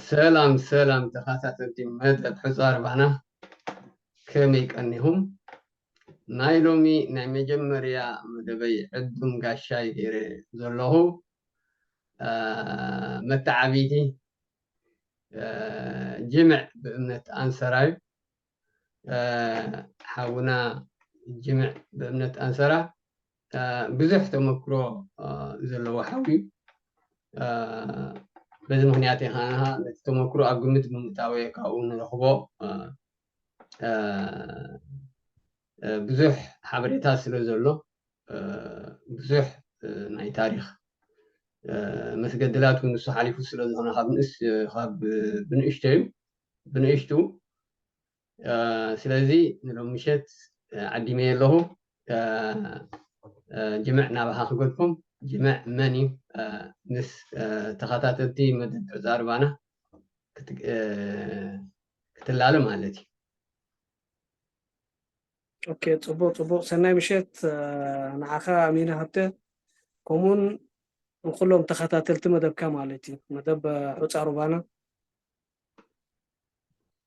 ሰላም ሰላም ተኸታተልቲ መደብ ሑጻ ርባና፣ ከመይ ቀኒኹም? ናይ ሎሚ ናይ መጀመርያ መደበይ ዕዱም ጋሻይ ገይረ ዘለኹ፣ አ፣ መተዓቢቲ፣ አ፣ ጅምዕ ብእምነት ኣንሰራዩ። አ፣ ሓውና ጅምዕ ብእምነት ኣንሰራ፣ አ፣ ብዙሕ ተመክሮ፣ አ፣ ዘለዎ ሓው እዩ። አ፣ በዚ ምኽንያት እየ ከኣ ነቲ ተመክሮ ኣብ ግምት ብምእታው እየ ካብኡ ንረኽቦ፣ አ፣ አ፣ አ፣ ብዙሕ ሓበሬታ ስለ ዘሎ፣ አ፣ ብዙሕ፣ አ፣ ናይ ታሪኽ፣ አ፣ መስገድላት እውን ንሱ ሓሊፉ ስለ ዝኾነ ካብ ንእስ-፣ ካብ ብንእሽተዩ፣ ብንእሽቱ፣ አ፣ ስለዚ ንሎም ምሸት፣ አ፣ ዓዲመ ኣለኹ። አ፣ አ፣ ጅምዕ ናባኻ ክገድፎም። ጅምዕ መን እዩ? አ፣ ምስ፣ አ፣ ተኸታተልቲ መደብ ዕጻ ርባና ክት-፣ አ፣ ክትላለ ማለት እዩ። ኦኬ፣ ጽቡቕ፣ ጽቡቕ። ሰናይ ምሸት፣ አ፣ ንዓኻ ኣሚና ሃብተ፣ ከምኡውን ንኹሎም ተኸታተልቲ መደብካ ማለት እዩ። መደብ፣ አ፣ ሑጻ ሩባና።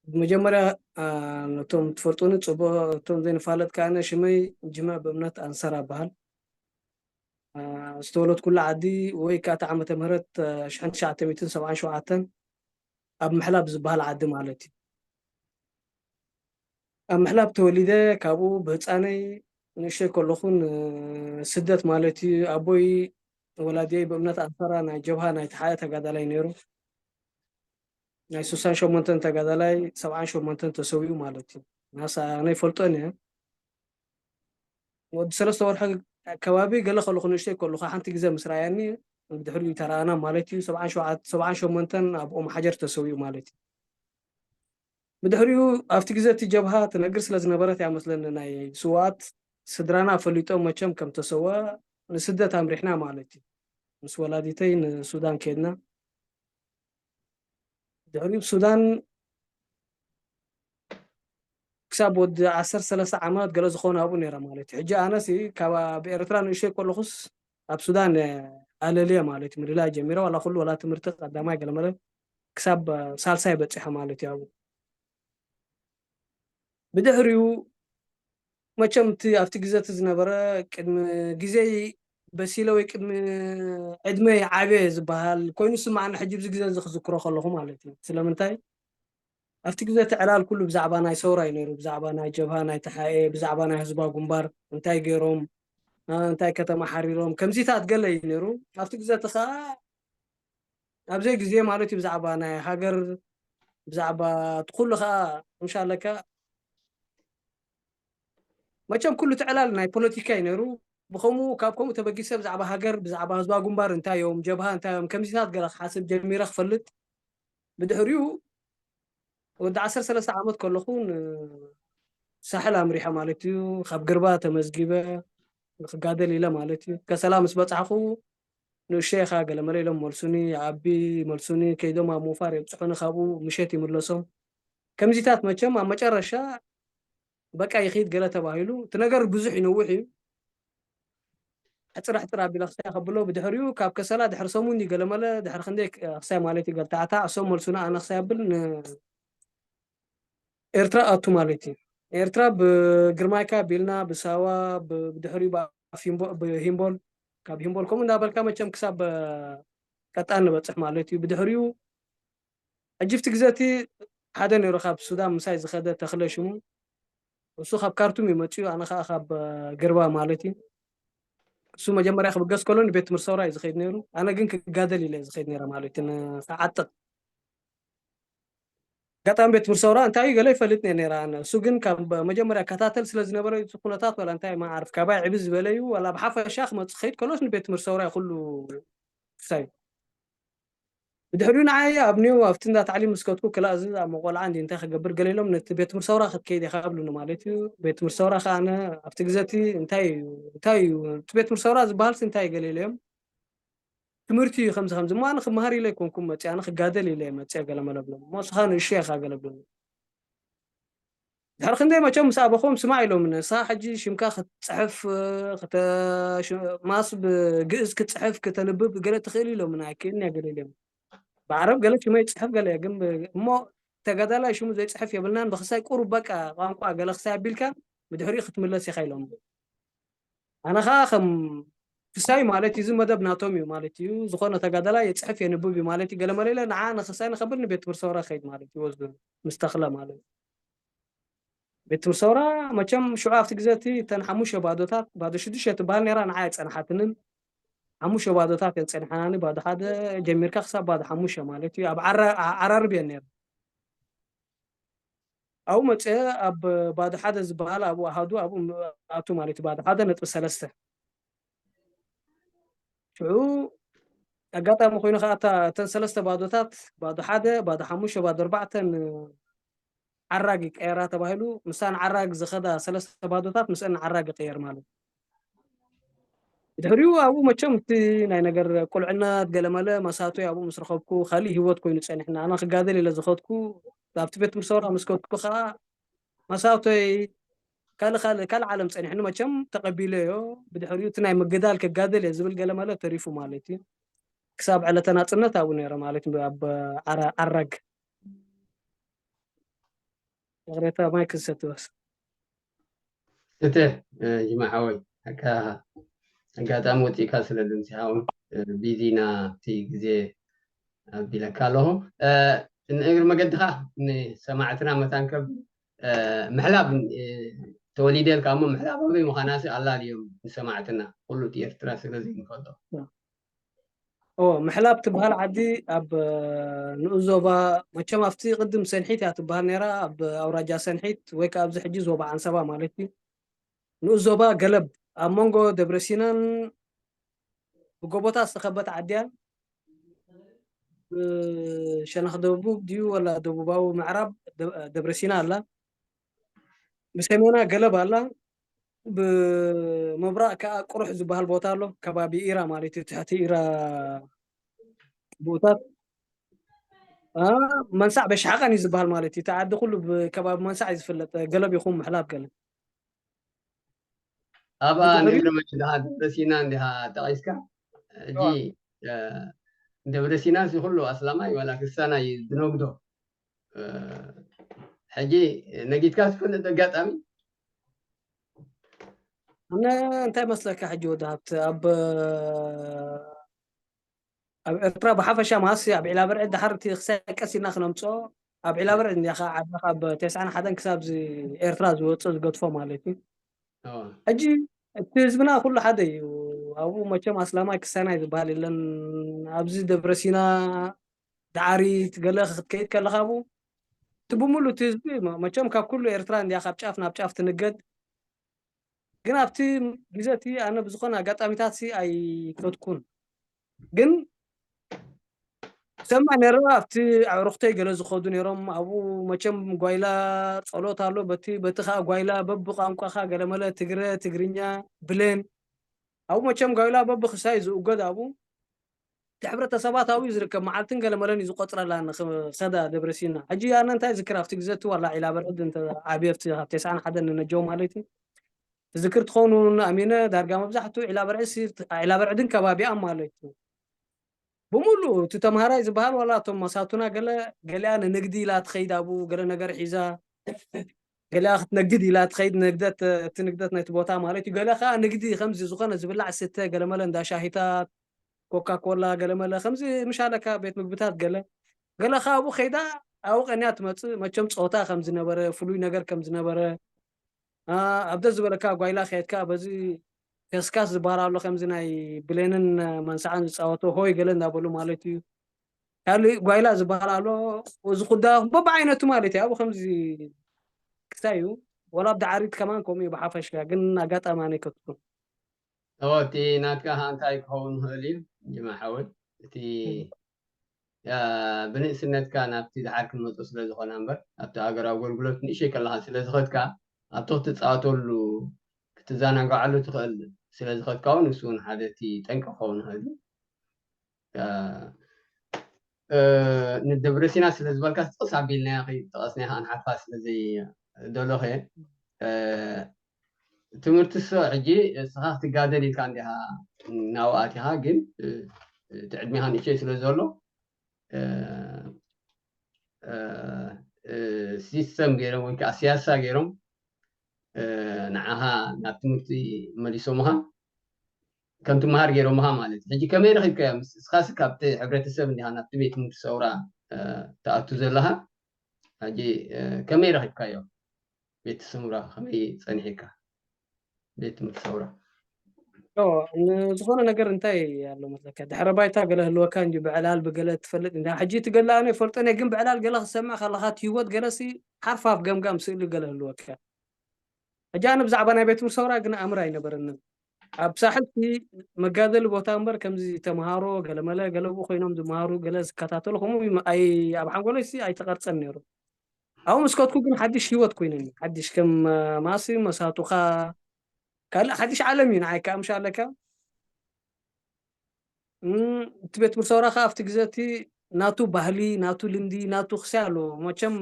ብመጀመርያ፣ አ፣ ነቶም ትፈልጡኒ ጽቡቕ፣ እቶም ዘይንፋለጥ ከኣ ሽመይ ጅምዕ ብእምነት ኣንሰራ እበሃል። አ፣ ዝተወለድኩላ ዓዲ ወይ ከኣ እቲ ዓመተ ምህረት፣ አ፣ ሽሕን ትሽዓተ ሚእትን ሰብዓን ሸውዓተን ኣብ ምሕላብ ዝበሃል ዓዲ ማለት እዩ። ኣብ ምሕላብ ተወሊደ፣ ካብኡ ብህጻነይ ንእሽተይ ከለኹ ንስደት ማለት እዩ። ኣቦይ ወላዲየይ ብእምነት ኣንሰራ ናይ ጀብሃ ናይ ተሓኤ ተጋዳላይ ነይሩ። ናይ ስሳን ሸሞንተን ተጋዳላይ ሰብዓን ሸሞንተን ተሰዊኡ ማለት እዩ። ናሳ ኣነ ይፈልጦን እየ። ወዲ ሰለስተ ወርሒ ከባቢ ገለ ከለኹ ንእሽተይ ከለኹ ሓንቲ ግዜ ምስ ረኣየኒ ብድሕሪኡ ተረኣና ማለት እዩ። ሰብዓን ሸውዓተ፣ ሰብዓን ሸሞንተን ኣብ ኦም ሓጀር ተሰዊኡ ማለት እዩ። ብድሕሪኡ ኣብቲ ግዜ እቲ ጀብሃ ትነግር ስለ ዝነበረት እያ መስለኒ ናይ ስውኣት ስድራና ፈሊጦም መቸም ከም ተሰወ ንስደት ኣምሪሕና ማለት እዩ። ምስ ወላዲተይ ንሱዳን ከድና። ድሕሪኡ ሱዳን ክሳብ ወዲ ዓሰርተ ሰለስተ ዓመት ገለ ዝኾነ ኣብኡ ነይረ ማለት እዩ። ሕጂ ኣነሲ ካብ ኣብ ኤርትራ ንእሽተይ ከለኹስ ኣብ ሱዳን ኣለልየ ማለት እዩ። ምልላይ ጀሚረ ዋላ ኩሉ ዋላ ትምህርቲ ቀዳማይ ገለመለ ክሳብ ሳልሳይ በጺሐ ማለት እዩ ኣብኡ። ብድሕሪኡ መቸም እቲ ኣብቲ ግዜ እቲ ዝነበረ ቅድሚ ግዜይ በሲለ ወይ ቅድሚ ዕድመይ ዓብየ ዝበሃል ኮይኑ ስማዕና ሕጂ ብዚ ግዜ እዚ ክዝክሮ ከለኹ ማለት እዩ። ስለምንታይ ኣብቲ ግዜ እቲ ዕላል ኩሉ ብዛዕባ ናይ ሰውራ እዩ ነይሩ፣ ብዛዕባ ናይ ጀብሃ፣ ናይ ተሓኤ፣ ብዛዕባ ናይ ህዝባዊ ግንባር እንታይ ገይሮም፣ አ፣ እንታይ ከተማ ሓሪሮም ከምዚታት ገለ እዩ ነይሩ። ኣብቲ ግዜ እቲ ከዓ ኣብዘይ ግዜ ማለት እዩ ብዛዕባ ናይ ሃገር ብዛዕባ እቲ ኩሉ ከዓ ምሻለካ መቸም ኩሉ እቲ ዕላል ናይ ፖለቲካ እዩ ነይሩ። ብከምኡ ካብ ከምኡ ተበጊሰ ብዛዕባ ሃገር ብዛዕባ ህዝባዊ ግንባር እንታይ እዮም ጀብሃ እንታይ እዮም ከምዚታት ገለ ክሓስብ ጀሚረ ክፈልጥ ብድሕሪኡ ወዲ ዓሰርተ ሰለስተ ዓመት ከለኹ ንሳሕል ኣምሪሐ ማለት እዩ። ካብ ግርባ ተመዝጊበ ንክጋደል ኢለ ማለት እዩ። ከሰላ ምስ በጻሕኩ ንእሸይ ኢኻ ገለመለ ኢሎም መልሱኒ፣ ይዓቢ መልሱኒ፣ ከይዶም ኣብ ምውፋር የብጽሑኒ፣ ካብኡ ምሸት ይምለሶም። ከምዚታት መቸም ኣብ መጨረሻ በቃ ይኺድ ገለ ተባሂሉ። እቲ ነገር ብዙሕ ይነውሕ እዩ። ሕጽር ሕጽር ኣቢለ ክሳይ ከብሎ ብድሕሪኡ ካብ ከሰላ ድሕሪ ሰሙን እዩ ገለመለ ድሕሪ ክንደይ ክሳይ ማለት እዩ ገልታዕታ እሶም መልሱና ኣነ ክሳይ ኣብል ን- ኤርትራ ኣቱ ማለት እዩ። ኤርትራ ብግርማይካ ቢልና ብሳዋ ብ- ብድሕሪኡ ብኣፍ ሂምቦ- ብሂምቦል ካብ ሂምቦል ከምኡ እንዳበልካ መቸም ክሳብ እ፣ ቀጣን ንበፅሕ ማለት እዩ። ብድሕሪኡ ሕጂ ኣብቲ ግዜ እቲ ሓደ ነይሩ ካብ ሱዳን ምሳይ ዝኸደ ተኽለ ሽሙ እሱ ካብ ካርቱም እዩ መፅኡ ኣነ ከዓ ካብ እ፣ ግርባ ማለት እዩ። እሱ መጀመርያ ክብገስ ከሎ ንቤት ትምህርቲ ሰውራ እዩ ዝኸይድ ነይሩ። ኣነ ግን ክጋደል ኢለ ዝኸይድ ነይረ ማለት እዩ ንክዓጥቕ ኣጋጣሚ ቤት ትምህርቲ ሰውራ እንታይ እዩ ገለ ይፈልጥ እየ ነይረ ኣነ። እሱ ግን ካብ መጀመርያ ከታተል ስለ ዝነበረ እቲ ኩነታት ዋላ እንታይ መዓርፍ ካባይ ዕብዝ ዝበለ እዩ ዋላ ብሓፈሻ ክመፅእ ክኸይድ ከሎስ ንቤት ትምህርቲ ሰውራ እዩ ኩሉ ክሳይ ብድሕሪኡ ንዓይ ኣብ ኒው ኣብቲ እንዳ ታዕሊም ምስ ከድኩ ክላእ እዚ ኣብ መቆልዓ እንዲ እንታይ ክገብር ገለ ኢሎም ነቲ ቤት ትምህርቲ ሰውራ ክትከይድ ኢኻ ብሉኒ ማለት እዩ። ቤት ትምህርቲ ሰውራ ከዓ ኣነ ኣብቲ ግዜ እቲ እንታይ እዩ እንታይ እዩ እቲ ቤት ትምህርቲ ሰውራ ዝበሃልሲ እንታይ እዩ ገለ ኢለዮም ትምህርቲ እዩ ከምዚ ከምዚ እሞ ኣነ ክመሃር ኢለ ኣይኮንኩም መፅእ ኣነ ክጋደል ኢለ እየ መፅእ ገለ መለብሎም እሞ ስኻ ንእሽቶ ኢኻ ገለብሎም ድሕሪ ክንደይ መቸም ምስ ኣበኹም ስማዕ ኢሎም፣ ንሳ ሕጂ ሽምካ ክትፅሕፍ፣ ክተ-፣ ሽ-፣ ማስ ብግእዝ ክትፅሕፍ ክተንብብ ገለ ትኽእል ኢሎም፣ ኣይክእልን እያ ገለ ኢሎም። ብዓረብ ገለ ሽመይ ይፅሕፍ ገለ እያ፣ ግን ብ-፣ እሞ ተጋዳላይ ሽሙ ዘይፅሕፍ የብልናን፣ ብክሳይ ቁሩብ በቃ ቋንቋ ገለ ክሳይ ኣቢልካ ብድሕሪኡ ክትምለስ ኢኻ ኢሎም። ኣነ ኸዓ ከም ክሳይ ማለት እዩ፣ እዚ መደብ ናቶም እዩ ማለት እዩ። ዝኾነ ተጋዳላይ የፅሕፍ የንብብ እዩ ማለት እዩ። ገለ መለ ኢለ ንዓ ንክሳይ ንኸብል ንቤት ትምህርቲ ሰውራ ከይድ ማለት እዩ። ወስዱ ምስ ተኽለ ማለት እዩ። ቤት ትምህርቲ ሰውራ መቸም ሽዑ ኣብቲ ግዜ እቲ እተን ሓሙሽተ ባዶታት፣ ባዶ ሽዱሽተ ትበሃል ነይራ፣ ንዓ የፀንሓትንን። ሓሙሽተ ባዶታት እየን ፀኒሓናኒ፣ ባዶ ሓደ ጀሚርካ ክሳብ ባዶ ሓሙሽተ ማለት እዩ። ኣብ ዓራ-፣ ዓ-፣ ዓራርብ እየን ነይራ። ኣብኡ መፅአ ኣብ ባዶ ሓደ ዝበሃል ኣብኡ ኣሃዱ ኣብኡ ኣቱ ማለት እዩ። ባዶ ሓደ ነጥቢ ሰለስተ። ሽዑ ኣጋጣሚ ኮይኑ ከዓ እታ፣ እተን ሰለስተ ባዶታት፣ ባዶ ሓደ፣ ባዶ ሓሙሽተ፣ ባዶ ኣርባዕተ፣ ን-፣ ዓራግ ይቀየራ ተባሂሉ፣ ምስታ ንዓራግ ዝኸዳ ሰለስተ ባዶታት ምስአን ንዓራግ ይቀየር ማለት እዩ። ድሕሪኡ ኣብኡ መቸም እቲ ናይ ነገር ቁልዕነት ገለመለ መሳቶይ ኣብኡ ምስ ረኸብኩ፣ ካሊእ ህይወት ኮይኑ ጸኒሕና። ኣነ ክጋደል ኢለ ዝኸድኩ፣ ኣብቲ ቤት ምሰውራ ምስ ከድኩ ከዓ መሳቶይ ካልእ፣ ካልእ፣ ካልእ ዓለም ጸኒሕኒ። መቸም ተቐቢለዮ። ብድሕሪኡ እቲ ናይ ምግዳል ክጋደል እየ ዝብል ገለመለ ተሪፉ ማለት እዩ። ክሳብ ዕለተ ናጽነት ኣብኡ ነይረ ማለት እዩ፣ ኣብ ዓራ-፣ ዓራግ። ይቕሬታ፣ ማይክ ዝሰቲ በስ። ስተ፣ እ፣ ጅማ ሓወይ፣ ኣካ-፣ ኣጋጣሚ ወፂእካ ስለ ዝምሲ ሓውን፣ እ፣ ቢዚ ኢና፣ እቲ ግዜ ኣቢለካ ኣለኹ። እ፣ ንእግሪ መገድኻ ንሰማዕትና መታን ከብል፣ እ፣ ምሕላብ፣ እ፣ ተወሊደ ኢልካ እሞ ምሕላብ ኣበይ ምዃናሲ ኣላልዮም ንሰማዕትና፣ ኩሉ እቲ ኤርትራ ስለ ዘይንፈልጦ። ኦ፣ ምሕላብ ትበሃል ዓዲ ኣብ፣ እ፣ ንኡስ ዞባ፣ መቸም ኣብቲ ቅድም ሰንሒት እያ ትበሃል ነይራ፣ ኣብ ኣውራጃ ሰንሒት ወይ ከዓ ኣብዚ ሕጂ ዞባ ዓንሰባ ማለት እዩ። ንኡስ ዞባ ገለብ ኣብ መንጎ ደብረሲናን ብጎቦታት ዝተኸበት ዓዲ እያ። ብሸነኽ ደቡብ ድዩ ወላ ደቡባዊ ምዕራብ ደ-፣ ደብረሲና ኣላ። ብሰሜና ገለብ ኣላ። ብምብራቕ ከዓ ቁሩሕ ዝበሃል ቦታ ኣሎ፣ ከባቢ ኢራ ማለት እዩ፣ ትሕቲ ኢራ ቦታት። አ፣ መንሳዕ በሻሓቃን እዩ ዝበሃል ማለት እዩ። እቲ ዓዲ ኩሉ ብከባቢ መንሳዕ እዩ ዝፍለጥ፣ ገለብ ይኹን ምሕላብ ገለ። ኣብኣ ብድሕሪኡ ንእግሪ መገድኻ ደብረ ሲና እንዲኻ ጠቒስካ፣ ሕጂ፣ እ፣ ደብረ ሲና እዚ ኩሉ ኣስላማይ ዋላ ክርስቲያናይ እዩ ዝነግዶ። እ፣ ሕጂ ነጊድካ ትፈልጥ ኣጋጣሚ? ኣነ እንታይ መስለካ ሕጂ ወዲ ሃብቲ፣ ኣብ፣ ኣብ ኤርትራ ብሓፈሻ ማሲ ኣብ ዒላ በርዒ ድሓር እቲ ክሳይ ቀስ ኢልና ክነምፅኦ፣ ኣብ ዒላ በርዒ እንዲኻ ዓድኻ ኣብ ተስዓን ሓደን ክሳብ እዚ ኤርትራ ዝወፅእ ዝገድፎ ማለት እዩ። እዎ። ሕጂ እቲ ህዝብና ኩሉ ሓደ እዩ። ኣብኡ መቸም ኣስላማይ ክሳናይ ዝበሃል የለን። ኣብዚ ደብረ ሲና ዳዓሪት ገለ ክትከይድ ከለኻ ኣብኡ እቲ ብምሉ እቲ ህዝቢ መ-፣ መቸም ካብ ኩሉ ኤርትራ እንዲያ ካብ ጫፍ ናብ ጫፍ ትንገድ። ግን ኣብቲ ግዜ እቲ ኣነ ብዝኾነ ኣጋጣሚታት ሲ ኣይከድኩን። ግን ሰማዕ ነይረ ኣብቲ ኣዕሩኽተይ ገለ ዝኸዱ ነይሮም። ኣብኡ መቸም ጓይላ ጸሎት ኣሎ። በቲ፣ በቲ ኸኣ ጓይላ በብቋንቋኻ ገለመለ ትግረ፣ ትግርኛ፣ ብሌን። ኣብኡ መቸም ጓይላ በብኽሳይ ዝእጎድ ኣብኡ። እቲ ሕብረተሰባት ኣብኡ እዩ ዝርከብ። መዓልትን ገለመለን እዩ ዝቆጽረላ ንኸዳ ደብረ ሲና። ሕጂ ኣነ እንታይ ዝክር ኣብቲ ግዜ እቲ ዋላ ዒላ በርዕድ እንተ ዓብየ ኣብቲ ካብ ተስዓን ሓደን ንነጀው ማለት እዩ። ትዝክር ትኸውን ኣሚነ ዳርጋ መብዛሕትኡ ዒላ በርዕሲ፣ ዒላ በርዕድን ከባቢኣን ማለት እዩ። ብምሉእ እቲ ተምሃራይ ዝበሃል ዋላ እቶም መሳቱና ገለ፣ ገሊኣ ንንግዲ ኢላ ትኸይድ ኣብኡ ገለ ነገር ሒዛ፣ ገሊኣ ክትነግድ ኢላ ትኸይድ ንግደት፣ እቲ ንግደት ናይቲ ቦታ ማለት እዩ። ገለ ከዓ ንግዲ ከምዚ ዝኾነ ዝብላዕ ስተ ገለመለ እንዳ ሻሂታት፣ ኮካ ኮላ ገለመለ ከምዚ ምሻለካ ቤት ምግብታት ገለ። ገለ ከዓ ኣብኡ ከይዳ ኣብኡ ቀንያ ትመጽእ። መቸም ጸወታ ከም ዝነበረ፣ ፍሉይ ነገር ከም ዝነበረ፣ ኣ፣ ኣብ ደስ ዝበለካ ጓይላ ከየድካ በዚ ከስካስ ዝበሃል ኣሎ፣ ከምዚ ናይ ብሌንን መንሳዕን ዝጻወቶ ሆይ ገለ እንዳበሉ ማለት እዩ። ካልእ ጓይላ ዝበሃል ኣሎ፣ እዚ ኩዳ በብዓይነቱ ማለት እዩ። ኣብኡ ከምዚ ክሳይ እዩ። ወላ ኣብ ዳዓሪት ከማን ከምኡ እዩ ብሓፈሻ፣ ግን ኣጋጣሚ ኣነ ኣይከድኩን። እዎ፣ እቲ ናትካ ኸዓ እንታይ ክኸውን ይኽእል እዩ ጅማ ሓወይ? እቲ፣ ያ፣ ብንእስነትካ ናብቲ ደሓር ክንመጾ ስለ ዝኾና እምበር፣ ኣብቲ ሃገራዊ ኣገልግሎት ንእሽተይ ከለኻ ስለ ዝኸድካ፣ ኣብቲ ክትጻወተሉ፣ ክትዘናግዓሉ ትኽእል ስለ ዝኸድካ እውን፣ ንሱ እውን ሓደ እቲ ጠንቂ ክኸውን ይኽእል እዩ። ያ፣ እ፣ ንደብረ ሲና ስለ ዝበልካ፣ ጥቕስ ኣቢልናያ፣ ከይጠቐስናያ ኸዓ ንሓልፋ ስለ ዘይ-፣ ደሎኸ ትምህርቲ ሶ ሕጂ እስኻ ክትጋደል ኢልካ እንዲኻ ናብኣት ኢኻ ግን እቲ ዕድሜኻ ንእሽተይ ስለ ዘሎ ሲስተም ገይሮም ወይ ከዓ ሲያሳ ገይሮም ንዓኻ ናብ ትምህርቲ መሊሶምኻ ከም ትመሃር ገይሮምኻ ማለት እዩ። ሕጂ ከመይ ረኺብካዮ? እስኻስ ካብቲ ሕብረተሰብ እንዲኻ ናብቲ ቤት ትምህርቲ ሰውራ ትኣቱ ዘለኻ ሕጂ ከመይ ረኺብካዮ? ቤት ሰውራ ከመይ ጸኒሕካ? ቤት ትምህርቲ ሰውራ ዝኾነ ነገር እንታይ ኣሎ መስለካ? ድሕረ ባይታ ገለ ህልወካ እንጂ ብዕላል ብገለ ትፈልጥ እንዳ ሕጂ ትገላ ኣነ ይፈልጦ ነይ ግን ብዕላል ገለ ክሰምዕ ከለኻ ህይወት ገለሲ ሓርፋፍ ገምጋም ስእሊ ገለ ህልወካ። ሕጂ ኣነ ብዛዕባ ናይ ቤት ትምህርቲ ሰውራ ግን ኣምር ኣይነበረንን። ኣብ ሳሕልቲ መጋደሊ ቦታ እምበር ከምዚ ተምሃሮ ገለመለ ገለብኡ ኮይኖም ዝመሃሩ ገለ ዝከታተሉ ከምኡ ኣብ ሓንጎለይሲ ኣይተቐርፀን ነይሩ። ኣብኡ ምስ ከድኩ ግን ሓድሽ ህይወት ኮይነኒ። ሓድሽ ከም ማሲ መሳቱኻ ካልእ ሓድሽ ዓለም እዩ ንዓይ ከዓ ምሽ ኣለካ። እቲ ቤት ትምህርቲ ሰውራ ከዓ ኣብቲ ግዜ እቲ ናቱ ባህሊ ናቱ ልምዲ ናቱ ክሳይ ኣለዎ። መቸም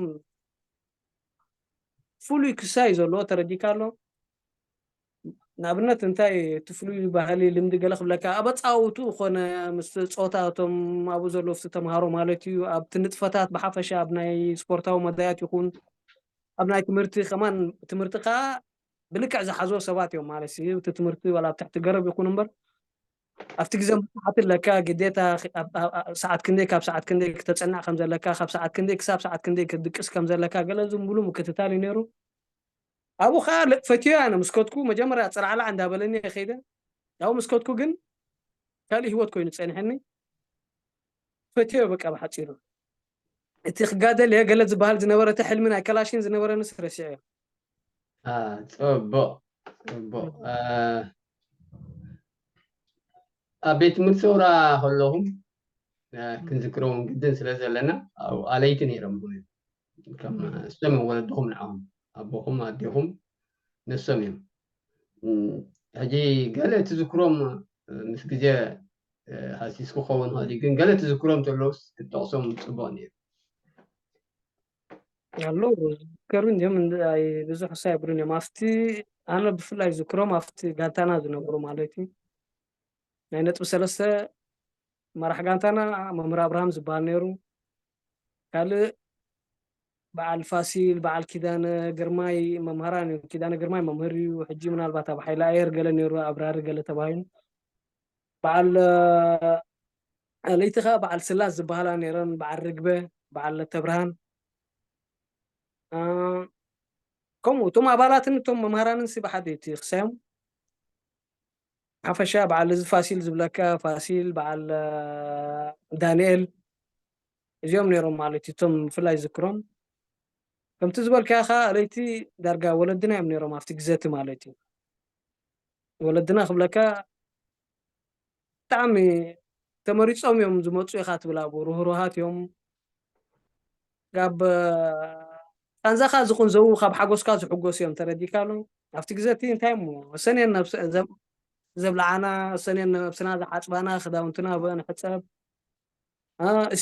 ፍሉይ ክሳይ እዩ ዘለዎ። ተረዲካ ኣሎ። ንኣብነት እንታይ እቲ ፍሉይ ባህሊ ልምዲ ገለ ክብለካ ኣብ ኣፃውቱ ኮነ ምስ ፆታ እቶም ኣብኡ ዘለዉ ፍቲ ተምሃሮ ማለት እዩ ኣብቲ ንጥፈታት ብሓፈሻ ኣብ ናይ ስፖርታዊ መዳያት ይኹን ኣብ ናይ ትምህርቲ ከማን ትምህርቲ ከዓ ብልክዕ ዝሓዝዎ ሰባት እዮም ማለት እዩ። እቲ ትምህርቲ ዋላ ኣብ ትሕቲ ገረብ ይኹን እምበር ኣብቲ ግዜ መፅናዕቲ ኣለካ ግዴታ ሰዓት ክንደይ ካብ ሰዓት ክንደይ ክተፀናዕ ከም ዘለካ ካብ ሰዓት ክንደይ ክሳብ ሰዓት ክንደይ ክትድቅስ ከም ዘለካ ገለ ዝም ብሉ ምክትታል እዩ ነይሩ። ኣብኡ ከዓ ፈትዮ ኣነ ምስ ከድኩ መጀመርያ ፅራዕላዕ እንዳበለኒ ከይደ ኣብኡ ምስ ከድኩ ግን ካልእ ህይወት ኮይኑ ፀኒሐኒ። ፈትዮ በቃ ብሓፂሩ እቲ ክጋደል እየ ገለ ዝበሃል ዝነበረ እቲ ሕልሚ ናይ ከላሽን ዝነበረኒ ረሲዐ እየ። ጽቡቕ ጽቡቕ ኣብ ቤት ትምህርቲ ሰውራ ከለኹም ክንዝክሮም ግድን ስለ ዘለና ኣብኡ ኣለይቲ ነይሮም ከም እሶም እዮም ወለድኹም ንዓኹም ኣቦኹም ኣዴኹም ንሶም እዮም ሕጂ ገለ ትዝክሮም ምስ ግዜ ሃሲስ ክኸውን ይኽእል እዩ ግን ገለ ትዝክሮም ተለውስ ክትጠቕሶም ጽቡቕ ነይሩ ኣሎ ዝከሩ እንዲም ብዙሕ ሳይ ብሉን እዮም ኣብቲ ኣነ ብፍላይ ዝክሮም ኣብቲ ጋንታና ዝነበሩ ማለት እዩ ናይ ነጥቢ ሰለስተ መራሕ ጋንታና መምህር ኣብርሃም ዝበሃል ነይሩ ካልእ በዓል ፋሲል በዓል ኪዳነ ግርማይ መምህራን እዩ ኪዳነ ግርማይ መምህር እዩ ሕጂ ምናልባት ኣብ ሓይሊ ኣየር ገለ ነይሩ ኣብራሪ ገለ ተባሂሉ በዓል ለይቲ ከዓ በዓል ስላስ ዝበሃላ ነይረን በዓል ርግበ በዓል ለተብርሃን ከምኡ እቶም ኣባላትን እቶም መምሃራንን ሲ ብሓደ እቲ ክሳዮም ሓፈሻ በዓል እዚ ፋሲል ዝብለካ ፋሲል በዓል ዳንኤል እዚኦም ነይሮም ማለት እዩ እቶም ብፍላይ ዝክሮም ከምቲ ዝበልካያ ከዓ ለይቲ ዳርጋ ወለድና እዮም ነይሮም ኣብቲ ግዘቲ ማለት እዩ ወለድና ክብለካ ብጣዕሚ ተመሪፆም እዮም ዝመፁ ኢካ ትብል ኣብኡ ርህሩሃት እዮም ካብ ቃንዛኻ ዝኹን ዘው ካብ ሓጎስካ ዝሕጎስ እዮም ተረዲካ ኣሎ ኣብቲ ግዜ እቲ እንታይ እሞ ሰኔን ዘብልዓና ሰኔን ነብስና ዝሓፅባና ክዳውንትና ብአን ሕፀብ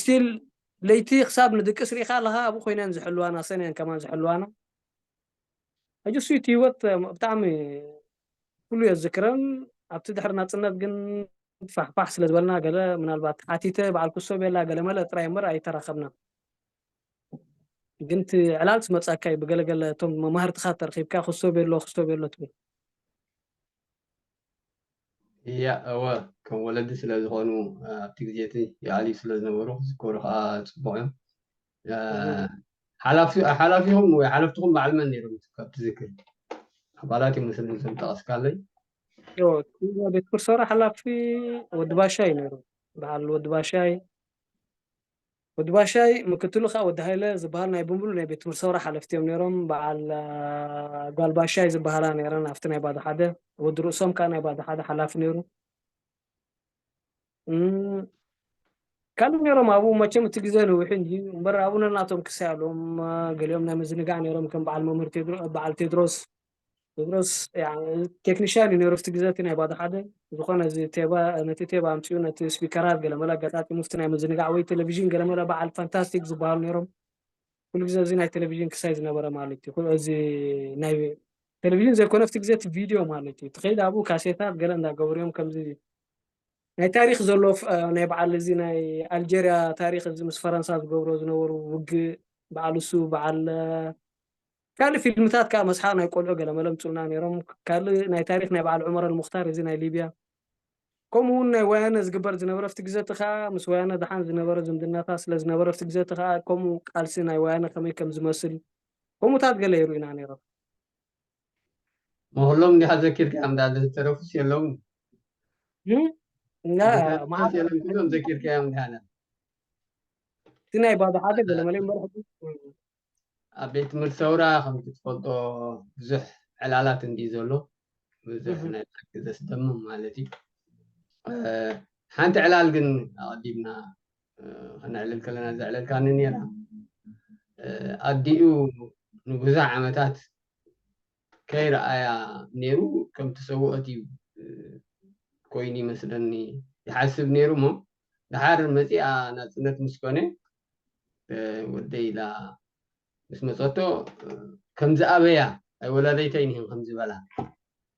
ስቲል ለይቲ ክሳብ ንድቅስ ርኢኻ ኣለኻ ኣብኡ ኮይነን ዝሕልዋና ሰኔን ከማን ዝሕልዋና ሕጂ እሱ እቲ ህይወት ብጣዕሚ ኩሉ የዝክረን ኣብቲ ድሕሪ ናፅነት ግን ፋሕፋሕ ስለ ዝበልና ገለ ምናልባት ሓቲተ በዓል ክሶ ቤላ ገለ መለ ጥራይ እምበር ኣይተራኸብና ግን እቲ ዕላል ትመፀካ እዩ ብገለገለ እቶም መማህርትኻ ተረኪብካ ክሶ ቤሎ ክሶ ቤሎ ትብል እያ እወ ከም ወለዲ ስለ ዝኾኑ ኣብቲ ግዜ እቲ ይኣልዩ ስለ ዝነበሩ ክዝከሩ ከዓ ፅቡቅ እዮም ሓላፊኹም ወይ ሓለፍትኹም በዓል መን ነይሮም ካብ ትዝክር ኣባላት እዮም መስለኒ እዞም ጠቐስካለይ ቤት ትምህርቲ ሰውራ ሓላፊ ወዲ ባሻይ ነይሩ በዓል ወዲ ባሻይ ወዲ ባሻይ ምክትሉ ከዓ ወዲ ሃይለ ዝበሃል ናይ ብምሉ ናይ ቤት ትምህርቲ ሰውራ ሓለፍቲ እዮም ነይሮም በዓል ጓል ባሻይ ዝበሃላ ነይረን ኣብቲ ናይ ባዶ ሓደ ወዲ ርእሶም ከዓ ናይ ባዶ ሓደ ሓላፊ ነይሩ ካልእ ነይሮም ኣብኡ መቸም እቲ ግዜ ንውሒ እንጂ እምበር ኣብኡ ነናቶም ክሳይ ኣለዎም ገሊኦም ናይ ምዝንጋዕ ነይሮም ከም በዓል መምህር በዓል ቴድሮስ ቴድሮስ ቴክኒሽያን እዩ ነይሩ ኣብቲ ግዜ እቲ ናይ ባዶ ሓደ ዝኾነ እዚ ቴባ ነቲ ቴባ ኣምፅኡ ነቲ ስፒከራት ገለመለ ኣጋጣጢሙ ኣብቲ ናይ ምዝንጋዕ ወይ ቴሌቪዥን ገለመለ በዓል ፋንታስቲክ ዝበሃሉ ነይሮም ኩሉ ግዜ እዚ ናይ ቴሌቪዥን ክሳይ ዝነበረ ማለት እዩ። ኩሉ እዚ ናይ ቴሌቪዥን ዘይኮነ ኣብቲ ግዜ እቲ ቪድዮ ማለት እዩ። ትኸይድ ኣብኡ ካሴታት ገለ እንዳገበሩ እዮም ከምዚ ናይ ታሪኽ ዘሎ ፍ-፣ ናይ በዓል እዚ ናይ ኣልጀርያ ታሪኽ እዚ ምስ ፈረንሳ ዝገብሮ ዝነበሩ ውግእ በዓል እሱ በዓል ካልእ ፊልምታት ከዓ መስሓቕ ናይ ቆልዑ ገለ መለ ምጹልና ነይሮም። ካልእ ናይ ታሪኽ ናይ በዓል ዑመር ኣልሙኽታር እዚ ናይ ሊብያ ከምኡ እውን ናይ ወያነ ዝግበር ዝነበረ ኣብቲ ግዜ እቲ ከዓ ምስ ወያነ ደሓን ዝነበረ ዝምድናታት ስለ ዝነበረ ኣብቲ ግዜ እቲ ከዓ ከምኡ ቃልሲ ናይ ወያነ ከመይ ከም ዝመስል ከምኡታት ገለ የርእዩና ነይሮም። መኩሎም እንዲኻ ዘኪርካዮም ዳ ዝተረፉስ የለውን እና መዓት የለን ኩሎም ዘኪርካዮም እንዲሃና እቲ ናይ ባዶ ሓደ ገለ መለ እምበር ሕጂ ኣብ ቤት ትምህርቲ ሰውራ ከም ክትፈልጦ ብዙሕ ዕላላት እንድዩ ዘሎ ብዙሕ ናይ ብሓቂ ዘስደምም ማለት እዩ ሓንቲ ዕላል ግን ኣቐዲምና ከነዕልል ከለና ዘዕለልካኒ ነራ ኣዲኡ ንብዙሕ ዓመታት ከይረኣያ ነይሩ ከም ተሰውኦት እዩ ኮይኑ ይመስለኒ ይሓስብ ነይሩ እሞ ድሓር መፂኣ ናፅነት ምስ ኮነ ወደይ ኢላ ምስ መፀቶ ከም ዝኣበያ ኣይ ወላደይተይ ንሂን ከም ዝበላ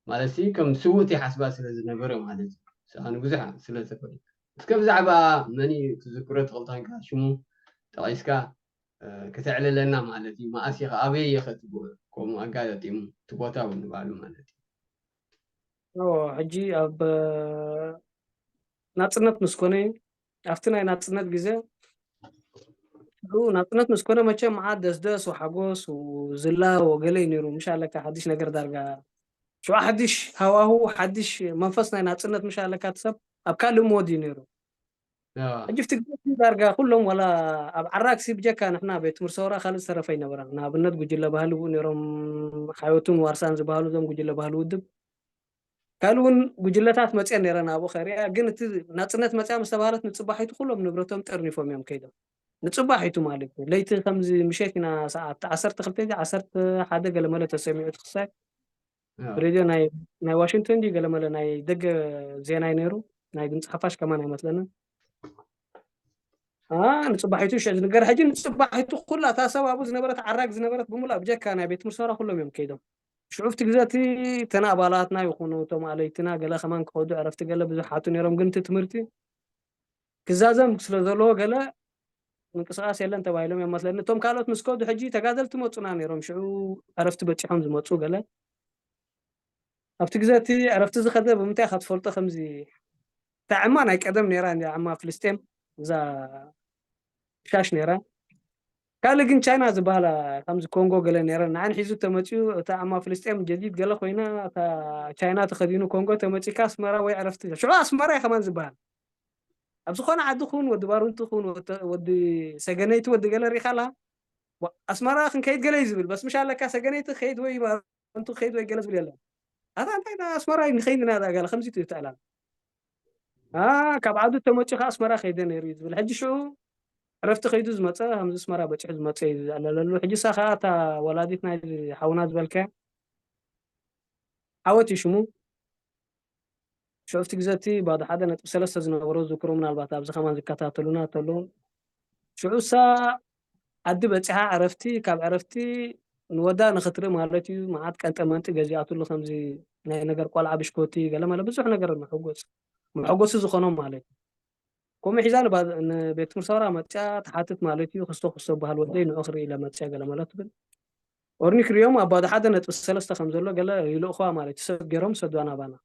ማለት ሲ ከም ስውእት ይሓስባ ስለ ዝነበረ ማለት እዩ ሰኣኑ ብዙሕ ስለ ዝፈል እስከ ብዛዕባ መን እዩ ትዝክሮ ተኽልታንካ ሽሙ ጠቒስካ ከተዕልለና ማለት እዩ መኣስ ኢኻ ኣበይ ኢኸ ትብኡ ከምኡ ኣጋጢሙ እቲ ቦታ እውን ንባዕሉ ማለት እዩ ሕጂ ኣብ ናፅነት ምስ ኮነ ኣብቲ ናይ ናፅነት ግዜ ናፅነት ምስ ኮነ መቸም መዓት ደስደስ ወሓጎስ ዝላ ወገለ እዩ ነይሩ ምሽ ኣለካ ሓድሽ ነገር ዳርጋ ሽዑ ሓድሽ ሃዋሁ ሓድሽ መንፈስ ናይ ናፅነት ምሽ ኣለካ ሰብ ኣብ ካልእ ሞድ እዩ ነይሩ ሕጂ ፍቲ ግዜ ዳርጋ ኩሎም ዋላ ኣብ ዓራግሲ ብጀካ ንሕና ቤት ትምህርቲ ሰውራ ካልእ ዝተረፈ ኣይነበረን ንኣብነት ጉጅለ ባህሊ ብኡ ነይሮም ሓዮቱን ዋርሳን ዝበሃሉ እዞም ጉጅለ ባህሊ ውድብ ካልእ እውን ጉጅለታት መፅየን ነይረን ኣብኡ ከሪያ ግን እቲ ናፅነት መፅያ ምስ ተባሃለት ንፅባሒቱ ኩሎም ንብረቶም ጠርኒፎም እዮም ከይዶም ንፅባሒቱ ማለት እዩ ለይቲ ከምዚ ምሸት ኢና ሰዓት ዓሰርተ ክልተ ዓሰርተ ሓደ ገለመለ ተሰሚዑ ትክሳይ ሬድዮ ናይ ዋሽንግቶን ድዩ ገለመለ ናይ ደገ ዜና ነይሩ ናይ ድምፂ ሓፋሽ ከማን ኣይመስለንን ንፅባሒቱ ሸ ዝንገር ሕጂ ንፅባሒቱ ኩላ እታ ሰብ ኣብኡ ዝነበረት ዓራግ ዝነበረት ብምሉእ ብጀካ ናይ ቤት ትምህርቲ ሰራ ኩሎም እዮም ከይዶም ሽዑፍቲ ግዘቲ ተና ኣባላትና ይኹኑ እቶም ኣለይትና ገለ ከማን ክኸዱ ዕረፍቲ ገለ ብዙሓቱ ነይሮም ግን እቲ ትምህርቲ ክዛዘም ስለ ዘለዎ ገለ ምንቅስቃስ የለን ተባሂሎም እዮም መስለኒ እቶም ካልኦት ምስ ከዱ ሕጂ ተጋደልቲ መፁና ነይሮም ሽዑ ዕረፍቲ በፂሖም ዝመፁ ገለ ኣብቲ ግዘ እቲ ዕረፍቲ ዝኸደ ብምንታይ ኢካ ትፈልጦ ከምዚ እታ ዕማ ናይ ቀደም ነይራ እንዲ ዕማ ፍልስጤም እዛ ሻሽ ነይራ ካልእ ግን ቻይና ዝበሃላ ከምዚ ኮንጎ ገለ ነይረ ንዓን ሒዙ ተመፅኡ እታ ዕማ ፍልስጤም ጀዲድ ገለ ኮይና እታ ቻይና ተኸዲኑ ኮንጎ ተመፂካ ኣስመራ ወይ ዕረፍቲ ሽዑ ኣስመራ እዩ ከማን ዝበሃል ኣብ ዝኾነ ዓዲ ክውን ወዲ ባሩንቲ ክውን ወዲ ሰገነይቲ ወዲ ገለ ሪኢካ ኣላ ኣስመራ ክንከይድ ገለ እዩ ዝብል በስ ምሽ ኣለካ ሰገነይቲ ከይድ ወይ ባሩንቲ ከይድ ወይ ገለ ዝብል የለን ኣታ እንታይ ኣስመራ ንኸይድ ኢና ገለ ከምዚ ትእተዕላል ካብ ዓዱ ተመፂኡ ከዓ ኣስመራ ከይደ ነይሩ እዩ ዝብል ሕጂ ሽዑ ዕረፍቲ ከይዱ ዝመፀ ከምዚ ኣስመራ በፂሑ ዝመፀ እዩ ዝዕለለሉ ሕጂ ሳ ከዓ እታ ወላዲት ናይ ሓውና ዝበልከ ዓወት እዩ ሽሙ ሽዑ ኣብቲ ግዘ እቲ ባዶ ሓደ ነጥቢ ሰለስተ ዝነበሮ ዝክሩ ምናልባት ኣብዚ ከማን ዝከታተሉና ተለዉ ሽዑ እሳ ዓዲ በፂሓ ዕረፍቲ ካብ ዕረፍቲ ንወዳ ንክትርኢ ማለት እዩ መዓት ቀንጠ መንጢ ገዚኣትሉ ከምዚ ናይ ነገር ቆልዓ ብሽኮቲ ገለ ማለት ብዙሕ ነገር መሐጎፂ መሐጎሲ ዝኾኖም ማለት እዩ ከምኡ ሒዛ ንቤት ትምህርቲ ሰውራ መፅያ ትሓትት ማለት እዩ ክስቶ ክስቶ በሃል ወደይ ንዑ ክርኢ ኢለ መፅያ ገለ ማለት ትብል ኦርኒክ ሪኦም ኣብ ባዶ ሓደ ነጥቢ ሰለስተ ከም ዘሎ ገለ ይልእኽዋ ማለት እዩ ሰብ ገይሮም ሰድዋ ናባና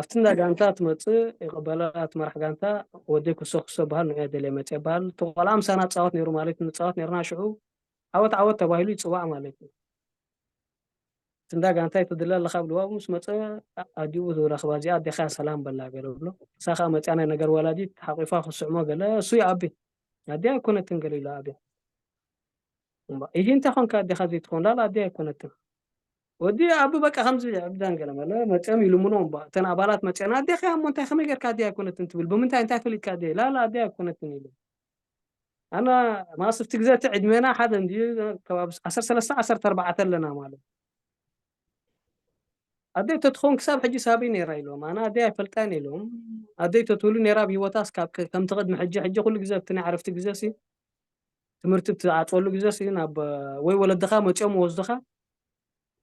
ኣብቲ እንዳ ጋንታ ትመፅእ ይቕበላ ትመራሕ ጋንታ ወደይ ክሶ ክሶ በሃል ንዑ ደልየ መፅየ በሃል እቲ ቆልዓ ምሳና ፃወት ነይሩ ማለት ንፃወት ነይርና ሽዑ ዓወት ዓወት ተባሂሉ ይፅዋዕ ማለት እዩ እቲ እንዳ ጋንታ ይትድለ ኣለካ ብልዋ ምስ መፀ ኣዲኡ ዝረኽባ እዚኣ ኣዴኻ ሰላም በላ ገለ ብሎ እሳ ከዓ መፅያ ናይ ነገር ወላዲት ሓቂፋ ክስዕሞ ገለ እሱ ይኣቢ ኣዲኣ ኣይኮነትን ገለ ኢሉ ኣብያ እምባ፣ ኢሂ እንታይ ኾንካ ኣዴኻ ዘይትኾን ላል ኣዴ ኣይኮነትን። ወዲ ኣቢ በቃ ከምዚ ዕብዳን ገለ መለ መፅኦም ይልምኖ እምባ፣ እተን ኣባላት መፅአን ኣዴኻ እሞ እንታይ ከመይ ጌርካ ኣዴ ኣይኮነትን ትብል፣ ብምንታይ እንታይ ፈሊጥካ ኣዴ፣ ላል ኣዴ ኣይኮነትን ኢሉ። ኣና ማስፍቲ ግዜ እቲ ዕድሜና ሓደ እንድዩ፣ ከባቢ ዓሰርተ ሰለስተ ዓሰርተ ኣርባዕተ ኣለና ማለት። ኣደይ ተትኾን ክሳብ ሕጂ ሳበይ ነይራ ኢሎም፣ ኣነ ኣደይ ኣይፈልጣን ኢሎም። ኣደይ ተትህሉ ነይራ ኣብ ህይወታስ ካብ ከምቲ ቅድሚ ሕጂ፣ ሕጂ ኩሉ ግዜ ኣብቲ ናይ ዕረፍቲ ግዜ ሲ ትምህርቲ ትዓፅወሉ ግዜ ሲ ናብ ወይ ወለድኻ መፂኦም ወስድኻ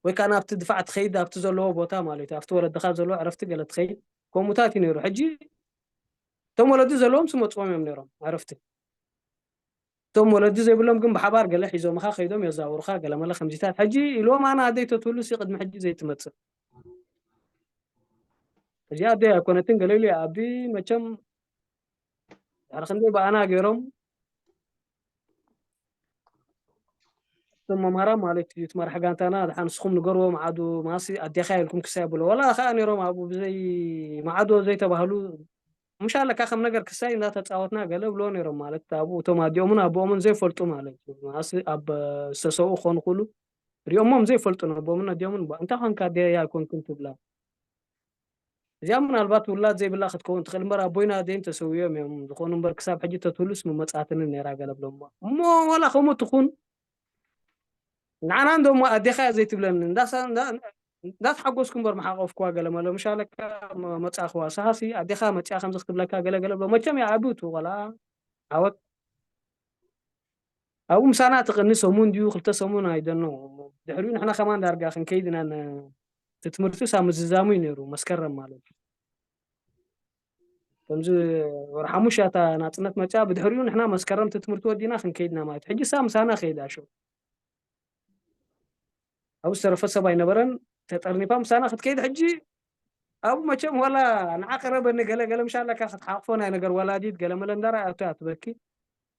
ወይ ከዓ ናብቲ ድፋዕ ትኸይድ ኣብቲ ዘለዎ ቦታ ማለት እዩ ኣብቲ ወለድኻ ዘለዎ ዕረፍቲ ገለ ትኸይድ ከምኡታት እዩ ነይሩ። ሕጂ እቶም ወለዲ ዘለዎም ስመፅዎም እዮም ነይሮም ዕረፍቲ። እቶም ወለዲ ዘይብሎም ግን ብሓባር ገለ ሒዞምኻ ከይዶም የዛውሩኻ ገለመለ ከምዚታት። ሕጂ ኢልዎም ኣነ ኣደይ ተትህሉ ሲ ቅድሚ ሕጂ ዘይትመፅእ። እዚኣ ኣደይ ኣይኮነትን ገለ ኢሉ ይኣቢ። መቸም ድሕሪ ክንደይ ብኣና ገይሮም እቶም መምሃራን ማለት እዩ እቲ መራሕ ጋንታና ድሓ ንስኹም ንገርዎ መዓዱ ማሲ ኣዴኻ ኢልኩም ክሳይ ብሎ ወላ ከዓ ነይሮም ኣብኡ ብዘይ መዓዶ ዘይተባህሉ ምሻ ኣለካ ከም ነገር ክሳይ እንዳተፃወትና ገለ ብሎ ነይሮም ማለት ኣብኡ እቶም ኣዲኦምን ኣቦኦምን ዘይፈልጡ ማለት እዩ ማሲ ኣብ ዝተሰብኡ ክኾኑ ክእሉ ሪኦሞም ዘይፈልጡ ነቦምን ኣዲኦምን እንታይ ኮንካ ኣዴያ ኣይኮንክን ትብላ እዚኣ ምናልባት ውላድ ዘይብላ ክትከውን ትኽእል እምበር ኣቦይና ኣደይን ተሰዊኦም እዮም ዝኾኑ እምበር ክሳብ ሕጂ ተትህሉስ ምመፃትንን ነይራ ገለ ብሎሞ እሞ ዋላ ከምኡ ትኹን ንዓና እንደሞ ኣዴኻ እያ ዘይትብለኒ እንዳተሓጎስኩ እምበር መሓቆፍኩዋ ገለ መለ ምሻለካ መፃእኽዋ ሰሃሲ ኣዴኻ መፂኣ ከምዚ ክትብለካ ገለ ገለ ብሎ መቸም ይዓቢ እቲ ቆልዓ ዓወት ኣብኡ ምሳና ትቕኒ ሰሙን ድዩ ክልተ ሰሙን ኣይደኖ ድሕሪኡ ንሕና ከማን ዳርጋ ክንከይድ ኢና እቲ ትምህርቲ ሳብ ምዝዛሙ እዩ ነይሩ መስከረም ማለት እዩ ከምዚ ወር ሓሙሽተ እታ ናፅነት መፅያ ብድሕሪኡ ንሕና መስከረም እቲ ትምህርቲ ወዲና ክንከይድና ማለት ሕጂ ሳ ምሳና ከይዳ ሸው ኣብ ዝተረፈ ሰብ ኣይነበረን ተጠርኒፋ ምሳና ክትከይድ ሕጂ ኣብ መቸም ዋላ ንዓ ቀረበኒ ገለ ገለ ምሻ ኣለካ ክትሓቕፎ ናይ ነገር ወላዲት ገለ መለ እንዳረኣያቶ እያ ትበኪ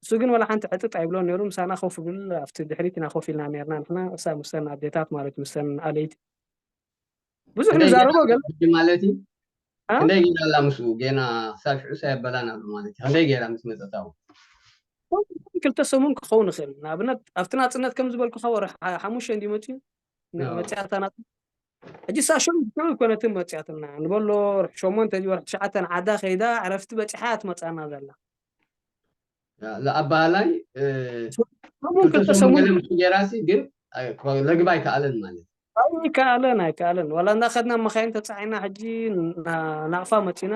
እሱ ግን ዋላ ሓንቲ ዕጥጥ ኣይብሎን ነይሩ ምሳና ኮፍ ብል ኣብቲ ድሕሪት ኢና ኮፍ ኢልና ነርና ንሕና እሳ ምስተን ኣዴታት ማለት ምስተን ኣለይቲ ብዙሕ ንዛረቦ ገለ ማለት እዩ ክንደይ ገይራ ኣላ ምስኡ ገና ክሳብ ሽዑ ሳየበላን ኣሎ ማለት እዩ ክንደይ ገይራ ምስ መፀት ኣብኡ ክልተ ሰሙን ክኸውን ይኽእል ንኣብነት ኣብቲ ናፅነት ከም ዝበልኩኻ ወርሒ ሓሙሽተ እንዲ መፅዩ መፅያታ ናፅነት ሕጂ እሳ ሽዑ ሽዑ ኣይኮነትን መፅያትና ንበሎ ወርሒ ሸሞንተ ወርሒ ትሽዓተ ዓዳ ከይዳ ዕረፍቲ በፂሓ እያ ትመፃና ዘላ ኣባህላይ ሰሙን ክልተ ሰሙን ምስ ገይራሲ ግን ለግባ ኣይከኣለን ማለት ኣይከኣለን ኣይከኣለን ዋላ እንዳኸድና መኻይን ተፃዒና ሕጂ ናቕፋ መፂና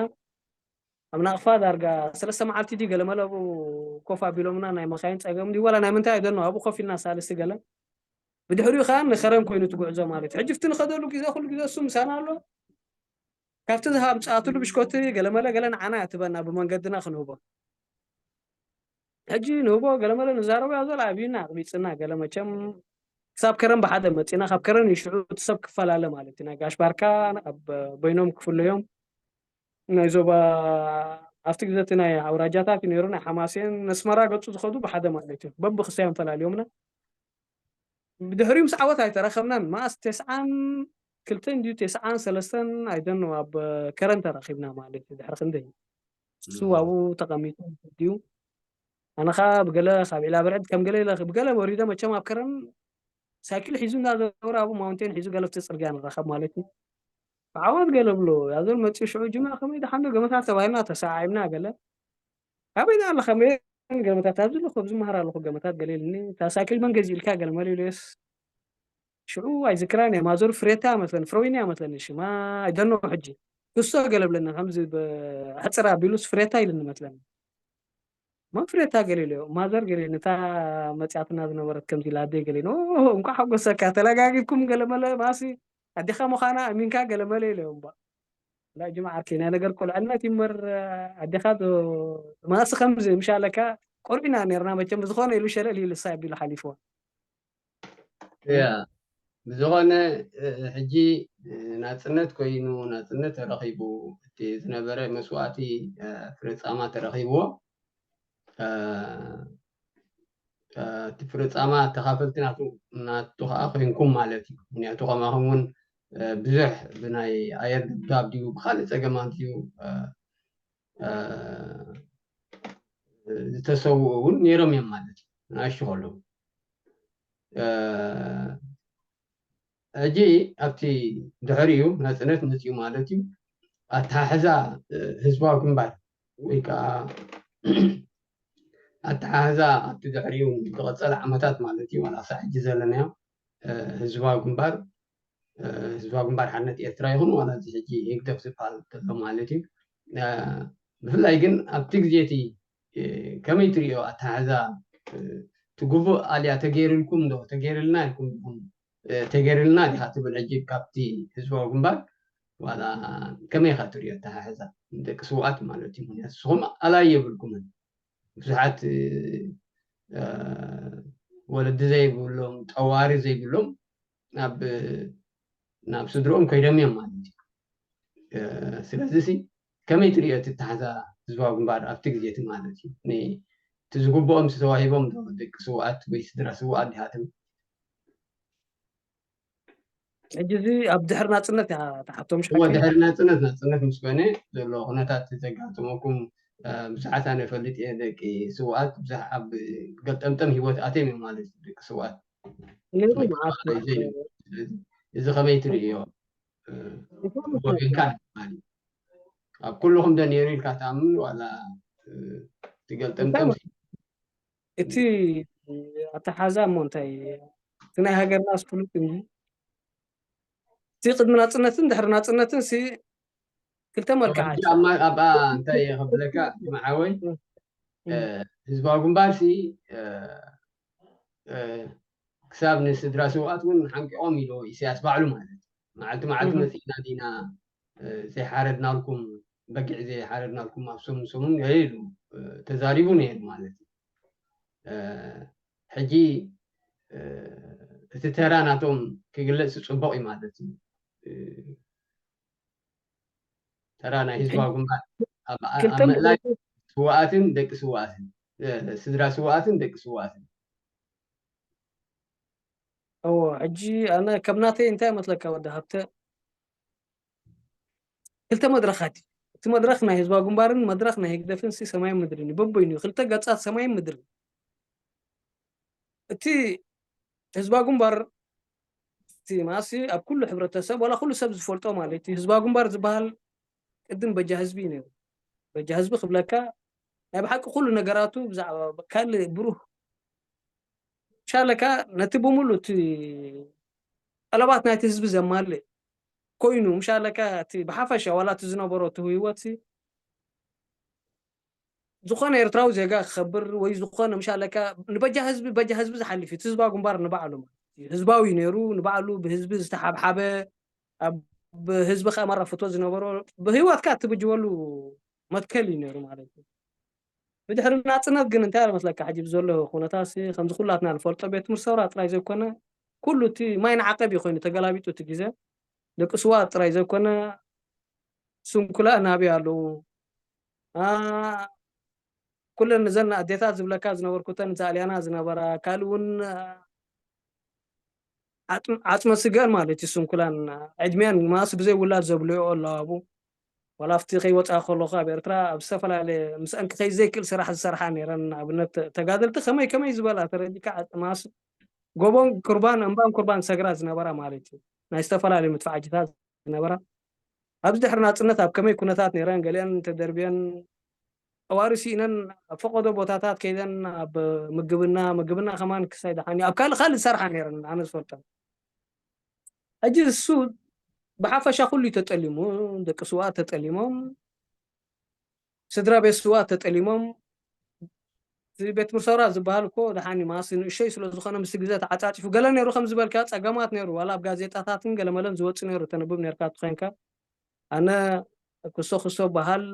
ኣብ ናቕፋ ዳርጋ ሰለስተ መዓልቲ ድዩ ገለመለ ኣብኡ ኮፍ ኣቢሎምና ናይ መኻይን ፀገም ድዩ ዋላ ናይ ምንታይ ኣይደኖ ኣብኡ ኮፍ ኢልና ሳልስቲ ገለ ብድሕሪኡ ከዓ ንከረን ኮይኑ ትጉዕዞ ማለት እዩ ሕጂ ፍቲ ንኸደሉ ግዜ ኩሉ ግዜ እሱ ምሳና ኣሎ ካብቲ ዝሃምፃኣትሉ ብሽኮቲ ገለመለ ገለ ንዓና እያ ትበና ብመንገድና ክንህቦ ሕጂ ንህቦ ገለመለ ንዛረቡ ያ ዘሎ ኣብዩና ኣቕቢፅና ገለ መቸም ክሳብ ከረን ብሓደ መፂና ካብ ከረን ይሽዑ እቲ ሰብ ክፈላለ ማለት እዩ ናይ ጋሽ ባርካ ኣብ በይኖም ክፍለዮም ናይ ዞባ ኣብቲ ግዜ እቲ ናይ ኣውራጃታት እዩ ነይሩ ናይ ሓማሴን ነስመራ ገፁ ዝኸዱ ብሓደ ማለት እዩ በብክሳዮም ፈላልዮምና ብድሕሪኡ ምስ ዓወት ኣይተራኸብናን ማኣስ ተስዓን ክልተን ድዩ ተስዓን ሰለስተን ኣይደኖ ኣብ ከረን ተራኺብና ማለት እዩ ድሕሪ ክንደይ እሱ ኣብኡ ተቐሚጡ ድዩ ኣነ ኸዓ ብገለ ካብ ዒላ ብርዕድ ከም ገለ ኢለ ብገለ ወሪደ መቸም ኣብ ከረን ሳይክል ሒዙ እንዳዘወረ ኣብኡ ማውንቴን ሒዙ ገለፍቲ ፅርግያ ንራኸብ ማለት እዩ ብዓወት ገለ ብሎ ያዞር መፅኡ ሽዑ ጅማ ከመይ ድሓንዶ ገመታት ተባሂልና ተሰዓዒምና ገለ ኣበይ ኣለኻ ገመታት ኣብዚ ኣለኹ ኣብዚ መሃር ኣለኹ ገመታት ገለ ኢልኒ እታ ሳይክል መን ገዚእልካ ገለ መለ ኢሉስ ሽዑ ኣይዝክራን እያ ማዞር ፍሬታ መስለኒ ፍረዊን እያ መስለኒ ሽማ ኣይደኖ ሕጂ ክሶ ገለ ብለኒ ከምዚ ሕፅር ኣቢሉስ ፍሬታ ኢልኒ መስለኒ መን ፍሬታ ገለ ኢሉ ማዘር ገለ ነታ መፅያትና ዝነበረት ከምዚ ኢላ ኣደይ ገለ እንኳ ሓጎሰካ ተለጋጊብኩም ገለ መለ ማሲ ኣዴኻ ምዃና ኣሚንካ ገለ መለ ኢለ እምባ ላ ጅማ ዓርከይ ናይ ነገር ቆልዕነት ይመር ኣዴኻ ማእሲ ከምዚ ምሻለካ ቆልዑና ነርና መቸም ብዝኾነ ኢሉ ሸለል ኢሉ ሳይ ኣቢሉ ሓሊፍዋ ያ ብዝኾነ ሕጂ ናፅነት ኮይኑ ናፅነት ተረኺቡ እቲ ዝነበረ መስዋእቲ ፍረፃማ ተረኺብዎ እቲ ፍረፃማ ተኻፈልቲ ናቱ ከዓ ኮይንኩም ማለት እዩ ምክንያቱ ከማኹም እውን ብዙሕ ብናይ ኣየር ድብዳብ ድዩ ብካልእ ፀገማት ድዩ ዝተሰውኡ እውን ነይሮም እዮም ማለት እዩ ናእሽቱ ከለዉ ሕጂ ኣብቲ ድሕሪኡ ናፅነት መፅኡ ማለት እዩ ኣተሓሕዛ ህዝባዊ ግንባር ወይ ከዓ ኣተሓሕዛ ኣብቲ ድሕሪኡ ዝቐፀለ ዓመታት ማለት እዩ ዋላ ክሳብ ሕጂ ዘለናዮ ህዝባዊ ግንባር ህዝባዊ ግንባር ሓርነት ኤርትራ ይኹን ዋላ እዚ ሕጂ ህግደፍ ዝበሃል ዘሎ ማለት እዩ ብፍላይ ግን ኣብቲ ግዜ እቲ ከመይ ትሪኦ ኣተሓሕዛ እቲ ግቡእ ኣልያ ተገይርልኩም ዶ ተገይርልና ኢልኩም ዲኹም ተገይርልና ዲኻ ትብል ሕጂ ካብቲ ህዝባዊ ግንባር ዋላ ከመይ ኢኻ ትሪኦ ኣተሓሕዛ ደቂ ስውኣት ማለት እዩ ምክንያቱ ንስኹም ኣላይ የብልኩምን ብዙሓት ወለዲ ዘይብሎም ጠዋሪ ዘይብሎም ናብ ናብ ስድርኦም ከይዶም እዮም ማለት እዩ ስለዚ ሲ ከመይ ትሪኦ እቲ ተሓዛ ህዝባዊ ግንባር ኣብቲ ግዜ እቲ ማለት እዩ እቲ ዝግብኦም ተዋሂቦም ዶ ደቂ ስውኣት ወይ ስድራ ስውኣት ዲሃትም ሕጂ እዚ ኣብ ድሕሪ ናፅነት እያ ተሓቶም እዎ ድሕሪ ናፅነት ናፅነት ምስ ኮነ ዘሎ ኩነታት ዘጋጥመኩም ብዙሓት ኣነ ፈልጥ እየ ደቂ ስውኣት ብዙሕ ኣብ ገልጠምጠም ሂወት ኣትዮም እዮም ማለት እዩ ደቂ ስውኣት ነይሩ ወይ መዓት ተባዕታይ ዘይነብር። እዚ ከመይ ትርእዮ ወገንካ ማለት እዩ። ኣብ ኩልኹም ዶ ነይሩ ኢልካ ትኣምን ዋላ ትገልጠምጠም እቲ ኣተሓዛ እሞ እንታይ እቲ ናይ ሃገርና ስፍሉጥ እዩ እቲ ቅድሚ ናፅነትን ድሕሪ ናፅነትን ሲ ክልተ መልክዓ ሕጂ ኣብ ማ- ኣብኣ እንታይ እየ ከብለካ መዓወይ ህዝባዊ ግንባር ሲ ክሳብ ንስድራ ስውኣት እውን ሓንቂቖም ኢሉ ኢሳያስ ባዕሉ ማለት እዩ መዓልቲ መዓልቲ መፂእና ዲና ዘይሓረድናልኩም በጊዕ ዘይሓረድናልኩም ኣብ ሰሙን ሰሙን ገለ ኢሉ ተዛሪቡ ነይሩ ማለት እዩ ሕጂ እቲ ተራ ናቶም ክግለፅ ፅቡቅ እዩ ማለት እዩ ተራ ናይ ህዝባዊ ግንባር ኣብ ኣብ ምእላይ ስውኣትን ደቂ ስውኣትን ስድራ ስውኣትን ደቂ ስውኣትን እዎ ሕጂ ኣነ ከም ናተይ እንታይ መስለካ ወዲ ሃብተ ክልተ መድረኻት እዩ እቲ መድረኽ ናይ ህዝባዊ ግንባርን መድረኽ ናይ ህግደፍን ሲ ሰማይ ምድርን እዩ በበይኑ እዩ ክልተ ገፃት ሰማይ ምድርን እቲ ህዝባዊ ግንባር እቲ ማሲ ኣብ ኩሉ ሕብረተሰብ ዋላ ኩሉ ሰብ ዝፈልጦ ማለት እዩ ህዝባዊ ግንባር ዝበሃል ቅድም በጃ ህዝቢ እዩ ነይሩ በጃ ህዝቢ ክብለካ ናይ ብሓቂ ኩሉ ነገራቱ ብዛዕባ ካልእ ብሩህ ሻለካ ነቲ ብምሉ እቲ ጠለባት ናይቲ ህዝቢ ዘማልእ ኮይኑ ምሻለካ እቲ ብሓፈሻ ዋላ እቲ ዝነበሮ እቲ ህይወት ዝኾነ ኤርትራዊ ዜጋ ክኸብር ወይ ዝኾነ ምሻለካ ንበጃ ህዝቢ በጃ ህዝቢ ዝሓልፍ እዩ እቲ ህዝባዊ ግንባር ንባዕሉ ማለት እዩ ህዝባዊ እዩ ነይሩ ንባዕሉ ብህዝቢ ዝተሓብሓበ ኣብ ህዝቢ ከኣ መራፍቶ ዝነበሮ ብህይወትካ እትብጅወሉ መትከል እዩ ነይሩ ማለት እዩ ብድሕሪ ናፅነት ግን እንታይ መስለካ ሕጂ ብዘሎ ኩነታት ከምዚ ኩላትና ንፈልጦ ቤት ትምህርቲ ሰውራ ጥራይ ዘይኮነ ኩሉ እቲ ማይ ንዓቀብ እዩ ኮይኑ ተገላቢጡ እቲ ግዜ ደቂ ስዋ ጥራይ ዘይኮነ ስንኩላ ናበይ ኣለዉ ኩለን እዘን ኣዴታት ዝብለካ ዝነበርኩተን ዛልያና ዝነበራ ካልእ እውን ዓፅመ ስገን ማለት እዩ ስንኩላን ዕድሜን ማስ ብዘይ ውላድ ዘብልዮ ኣለዋ ኣብኡ ዋላ ኣብቲ ከይወፃ ከለኹ ኣብ ኤርትራ ኣብ ዝተፈላለየ ምስአን ክኸይ ዘይክእል ስራሕ ዝሰርሓ ነይረን ንኣብነት ተጋደልቲ ከመይ ከመይ ዝበላ ተረዲካ ማስ ጎቦን ቁርባን እምባን ቁርባን ሰግራ ዝነበራ ማለት እዩ ናይ ዝተፈላለዩ ምትፋዕጅታት ዝነበራ ኣብዚ ድሕሪ ናፅነት ኣብ ከመይ ኩነታት ነይረን ገሊአን ተደርብየን ኣዋርሲእነን ኣብ ፈቐዶ ቦታታት ከይደን ኣብ ምግብና ምግብና ከማን ክሳይ ደሓን ኣብ ካልእ ካልእ ዝሰርሓ ነይረን ኣነ ዝፈልጠን ሕጂ እሱ ብሓፈሻ ኩሉ ተጠሊሙ ደቂ ስውኣት ተጠሊሞም ስድራ ቤት ስውኣት ተጠሊሞም እቲ ቤት ምርሰራ ዝበሃል እኮ ደሓን ማስ ንእሸይ ስለ ዝኾነ ምስ ግዜ ተዓፃፂፉ ገለ ነይሩ ከም ዝበልካ ፀገማት ነይሩ ዋላ ኣብ ጋዜጣታትን ገለመለን ዝወፅእ ነይሩ ተንብብ ነርካ ትኾንካ ኣነ ክሶ ክሶ በሃል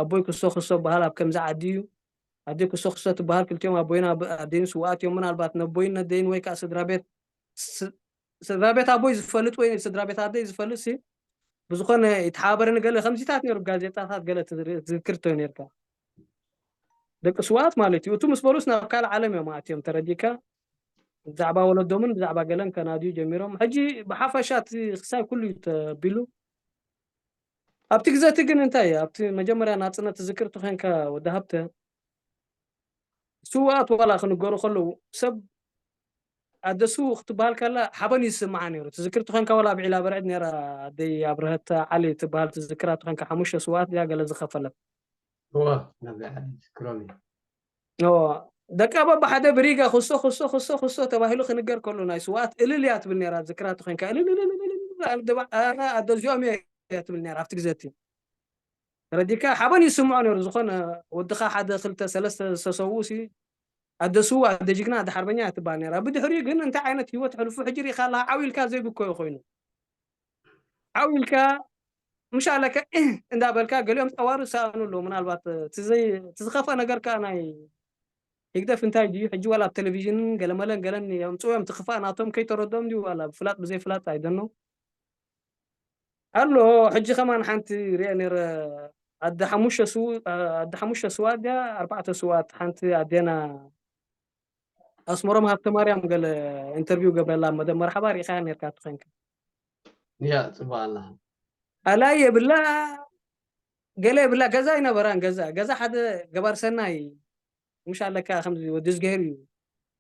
ኣቦይ ክሶ ክሶ በሃል ኣብ ከምዚ ዓዲ እዩ ኣደይ ክሶ ክሶ ትበሃል ክልቲኦም ኣቦይን ኣደይን ስውኣት እዮም ምናልባት ነቦይን ነደይን ወይ ከዓ ስድራ ቤት ስድራ ቤት ኣቦይ ዝፈልጥ ወይ ስድራ ቤት ኣደይ ዝፈልጥ ሲ ብዝኾነ የተሓባበረ ንገለ ከምዚታት ነይሩ ጋዜጣታት ገለ ትዝክር ተዮ ነርካ ደቂ ስውኣት ማለት እዩ እቱ ምስ በሉስ ናብ ካልእ ዓለም እዮም ኣትዮም ተረዲካ ብዛዕባ ወለዶምን ብዛዕባ ገለን ከናድዩ ጀሚሮም ሕጂ ብሓፈሻ እቲ ክሳይ ኩሉ እዩ ተቢሉ ኣብቲ ግዜ እቲ ግን እንታይ ኣብቲ መጀመርያ ናፅነት ትዝክር ተኮንካ ወዲ ሃብተ ስውኣት ዋላ ክንገሩ ከለዉ ሰብ ኣደ ስውእ ክትበሃል ከላ ሓበን ይስምዓ ነይሩ ትዝክር ተኮንካ ዋላ ኣብ ዒላ በርዕድ ነራ ኣደይ ኣብርሀት ዓሊ ትበሃል ትዝክራ ተኮንካ ሓሙሽተ ስውኣት እያ ገለ ዝኸፈለት እዋ ናብዚ ዓዲ ዝክሮም እዩ ደቂ ኣባባ ሓደ ብሪጋ ክሶ ክሶ ክሶ ክሶ ተባሂሉ ክንገር ከሎ ናይ ስውኣት እልል እያ ትብል ነራ ዝክራ ተኮንካ እልል ኣደዚኦም እያ ትብል ነራ ኣብቲ ግዜ እቲ ረዲካ ሓበን ይስምዖ ነሩ ዝኾነ ወድኻ ሓደ ክልተ ሰለስተ ዝተሰውኡ ሲ ኣደ ስው ኣደ ጅግና ኣደ ሓርበኛ እያ ትበሃል ነይራ። ብድሕሪኡ ግን እንታይ ዓይነት ህይወት ሕልፉ ሕጂ ርኢኻ ኣለኻ። ዓው ኢልካ ዘይብኮዮ ኮይኑ፣ ዓው ኢልካ ምሽ ኣለካ እንዳበልካ፣ ገሊኦም ጸዋር ዝሰኣኑ ኣለዉ። ምናልባት እቲ ዘይ- እቲ ዝኸፍአ ነገር ከኣ ናይ ህግደፍ እንታይ ድዩ ሕጂ ዋላ ኣብ ቴሌቪዥንን ገለመለን ገለን የምጽኡ እዮም። እቲ ክፋእ ናቶም ከይተረድኦም ድዩ ዋላ ብፍላጥ ብዘይፍላጥ ኣይደኖ ኣሎ። ሕጂ ከማን ሓንቲ ሪአ ነይረ። ኣደ ሓሙሽተ ስው ኣደ ሓሙሽተ ስውኣት ድያ ኣርባዕተ ስውኣት ሓንቲ ኣዴና ኣስመሮም ሃብተ ማርያም ገለ ኢንተርቪው ገብረላ ኣብ መደብ መርሓባ ሪኢኻያ ነርካ ትኾንካ። ያ ጽቡቅ ኣላ። ኣላይ የብላ ገለ የብላ ገዛ ኣይነበራን። ገዛ ገዛ ሓደ ገባር ሰናይ ምሽ ኣለካ ከምዚ ወዲ ዝገሄር እዩ።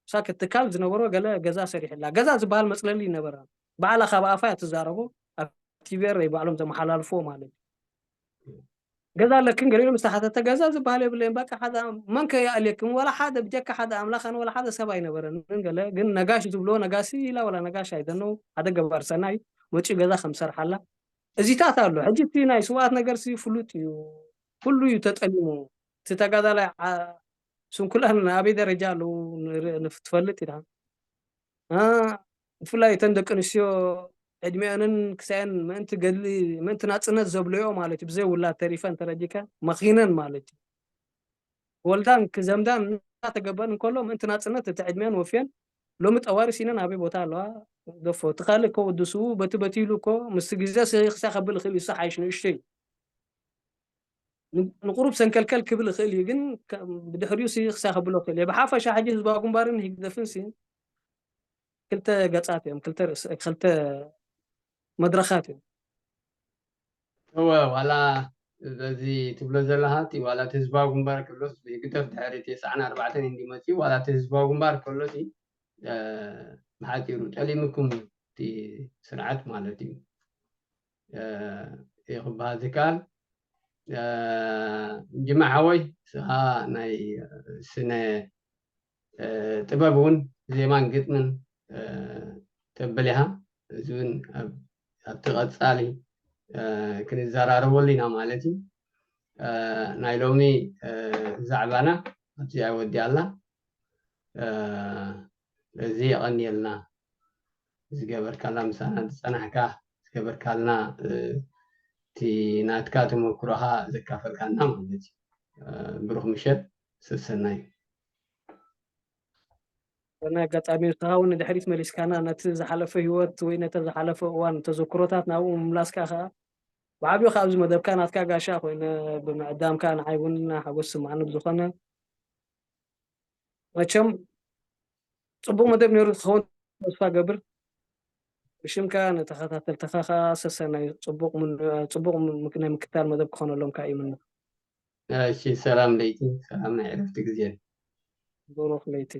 ሳክ ትካል ዝነበሮ ገለ ገዛ ሰሪሕላ። ገዛ ዝበሃል መጽለሊ ይነበራ። ባዕላ ካብ ኣፋ እያ ትዛረቦ። ኣብ ቲቪ ኤር ባዕሎም ዘመሓላልፎ ማለት እዩ። ገዛ ኣለክን ገሊኦም ዝተሓተተ ገዛ ዝበሃል የብለይን። በቃ ሓደ ኣም- መን ከ ይኣልየክን? ወላ ሓደ ብጀካ ሓደ ኣምላኽ ኣነ ወላ ሓደ ሰብ ኣይነበረን። ገለ ግን ነጋሽ ዝብሎ ነጋሲ ኢላ ወላ ነጋሽ ኣይደነው ሓደ ገባር ሰናይ መጺኡ ገዛ ከም ሰርሓላ እዚታት ኣሎ። ሕጂ እቲ ናይ ስውኣት ነገር ሲ ፍሉጥ እዩ፣ ኩሉ እዩ ተጠሊሙ። እቲ ተጋዳላይ ዓ- ስንኩላን ኣበይ ደረጃ ኣለዉ ንርኢ- ንፍ- ትፈልጥ ኢና። አ፣ ብፍላይ እተን ደቂ ኣንስትዮ ዕድሚአንን ክሳየን ምእንቲ ገድሊ ምእንቲ ናፅነት ዘብለዮ ማለት እዩ። ብዘይ ውላድ ተሪፈን ተረዲካ መኺነን ማለት እዩ። ወልዳን ክዘምዳን እናተገበን እንከሎ ምእንቲ ናፅነት እቲ ዕድሚአን ወፍየን ሎሚ ጠዋሪ ሲነን ኣበይ ቦታ ኣለዋ? ገፎ እቲ ካልእ እኮ ወዲ ስዉ በቲ በቲ ኢሉ እኮ ምስ ግዜ ስኽሳ ከብል ይኽእል እዩ። እሱ ሓይሽ ንእሽቶ እዩ። ን- ንቁሩብ ሰንከልከል ክብል ይኽእል እዩ፣ ግን ከ- ብድሕሪኡ ሲ ክሳ ከብሎ ይኽእል እዩ። ብሓፈሻ ሕጂ ህዝባዊ ግንባርን ህግደፍን ሲ ክልተ ገጻት እዮም፣ ክልተ ርእስ ክልተ መድረኻት እዮም። እወ ዋላ በዚ ትብሎ ዘለኻ እቲ ዋላ እቲ ህዝባዊ ግንባር ክብሎስ ብህግደፍ ድሕሪ እቲ ዕስራን ኣርባዕተን እንዲመፅኡ ዋላ እቲ ህዝባዊ ግንባር ከሎ እቲ እ፣ ብሓፂሩ ጠሊምኩም እቲ ስርዓት ማለት እዩ እ፣ እዩ ክበሃል ዝከኣል። እ፣ ጅማ ሓወይ ንስኻ ናይ ስነ እ፣ ጥበብ እውን ዜማን ግጥምን እ፣ ተብል ኢኻ። እዚ እውን ኣብ- ኣብቲ ቀፃሊ እ፣ ክንዘራረበሉ ኢና ማለት እዩ። እ፣ ናይ ሎሚ እ፣ ዛዕባና ኣብዚኣ ወዲኣ ኣላ። እ፣ ስለዚ የቐንየልና ዝገበርካላ ምሳና ዝፀናሕካ ዝገበርካልና እ፣ እቲ ናትካ ተመክሮኻ ዘካፈልካና ማለት እዩ። እ፣ ብሩኽ ምሸት ሰሰናዩ። ናይ ኣጋጣሚ ንስኻ እውን ንድሕሪት መሊስካና ነቲ ዝሓለፈ ህይወት ወይ ነተ ዝሓለፈ እዋን ተዘክሮታት ናብኡ ምምላስካ ከዓ ብዓብዩ ካብዚ መደብካ ናትካ ጋሻ ኮይነ ብምዕዳምካ ንዓይ እውን ሓጎስ ስምዓኒ ብዝኾነ መቸም ፅቡቅ መደብ ነይሩ ክኸውን ተስፋ ገብር። ብሽምካ ንተኸታተልትኻ ከዓ ሰሰናይ ፅቡቅ ምን- ፅቡቅ ም- ናይ ምክታል መደብ ክኾነሎም ከዓ ይምነ። እሺ ሰላም ለይቲ ሰላም ናይ ዕረፍቲ ግዜ። ብሩክ ለይቲ።